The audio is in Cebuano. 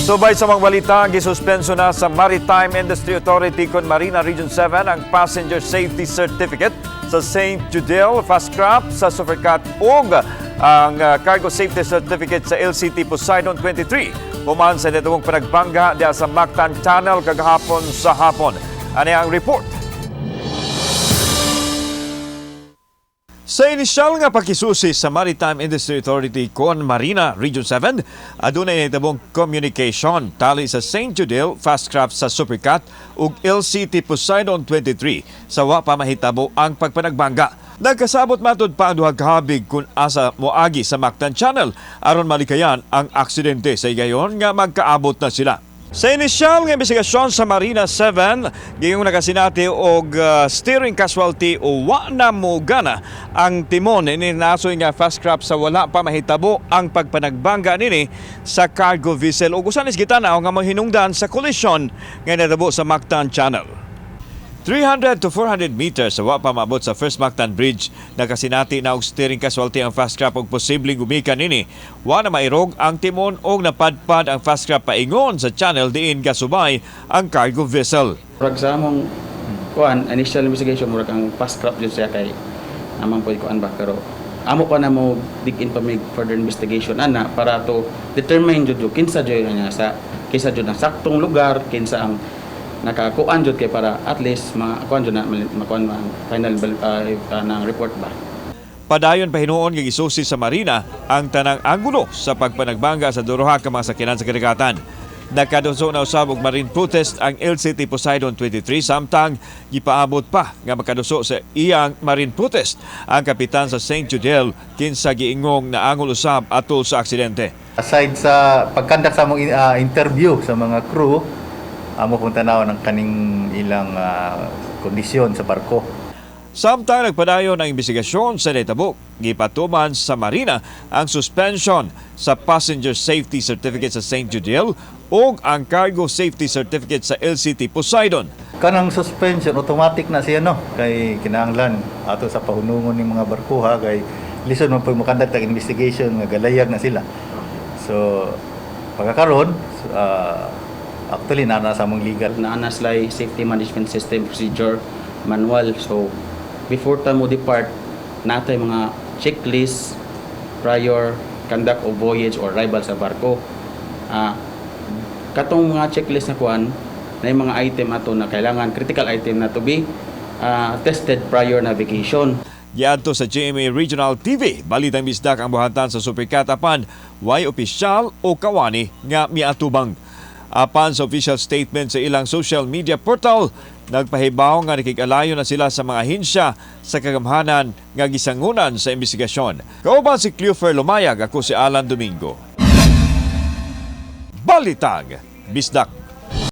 Subay sa mga balita, gisuspenso na sa Maritime Industry Authority kon Marina Region 7 ang Passenger Safety Certificate sa St. Judel Fastcraft sa Supercat ug ang Cargo Safety Certificate sa LCT Poseidon 23 human sa nitong panagbangga diha sa Mactan Channel kagahapon sa hapon. Ani ang report. Sa inisyal nga pakisusi sa Maritime Industry Authority kon Marina Region 7, adunay nahitabong communication tali sa St. Judel Fastcraft sa Supercat ug LCT Poseidon 23 sa wa pa mahitabo ang pagpanagbangga. Nagkasabot matud pa ang duha ka habig kung asa moagi sa Mactan Channel aron malikayan ang aksidente sa higayon nga magkaabot na sila. Sa inisyal nga investigasyon sa Marina 7, gayong nakasinati og steering casualty o wa na mo gana ang timon ini nasoy nga fast craft sa wala pa mahitabo ang pagpanagbangga nini sa cargo vessel ug usan is gitanaw nga mahinungdan sa collision nga nahitabo sa Mactan Channel. 300 to 400 meters sa wa pa maabot sa First Mactan Bridge, nakasinati na og steering casualty ang fast craft og posibleng gumikan nini. Wa na mairog ang timon og napadpad ang fast craft paingon sa channel diin gasubay ang cargo vessel. Murag sa among kuan initial investigation, murag ang fast craft jud siya kay amang pud kuan ba, pero amo pa na mo dig in pa mig further investigation ana para to determine jud kinsa jud niya sa kinsa jud ang saktong lugar, kinsa ang nakakuan jud, kay para at least makuan jud na makuan ang final ng report ba. Padayon pa hinuon nga gisusi sa Marina ang tanang anggulo sa pagpanagbangga sa duha ka mga sakyanan sa kadagatan. Nakaduso na usab og marine protest ang LCT Poseidon 23 samtang gipaabot pa nga makaduso sa iyang marine protest ang kapitan sa St. Judel kinsa giingong naangol usab atol sa aksidente. Aside sa pagkandak sa among interview sa mga crew, amo kung tanaw ng kaning ilang kondisyon sa barko. Samtang nagpadayon ang investigasyon sa nahitabo, gipatuman sa Marina ang suspension sa Passenger Safety Certificate sa St. Judel ug ang Cargo Safety Certificate sa LCT Poseidon. Kanang suspension, automatic na siya, no, kay kinahanglan ato sa pahunungon ng mga barko ha, kay lisod man pud mokandak tag investigation nga galayag na sila. So pagkakaron, actually naa na sa among legal. Naa na sila safety management system procedure manual, so before ta mo depart natay mga checklist prior conduct of voyage or arrival sa barko. Katong mga checklist na kuan na yung mga item ato na kailangan, critical item na to be tested prior navigation. Giadto sa GMA Regional TV, Balitang Bisdak ang buhatan sa Supercat apan way opisyal o kawani nga miatubang. Apan sa official statement sa ilang social media portal, nagpahibaw nga nakig-alayo na sila sa mga ahensya sa kagamhanan nga gisangunan sa investigasyon. Kauban si Cleofer Lumayag, ako si Alan Domingo. Balitang Bisdak.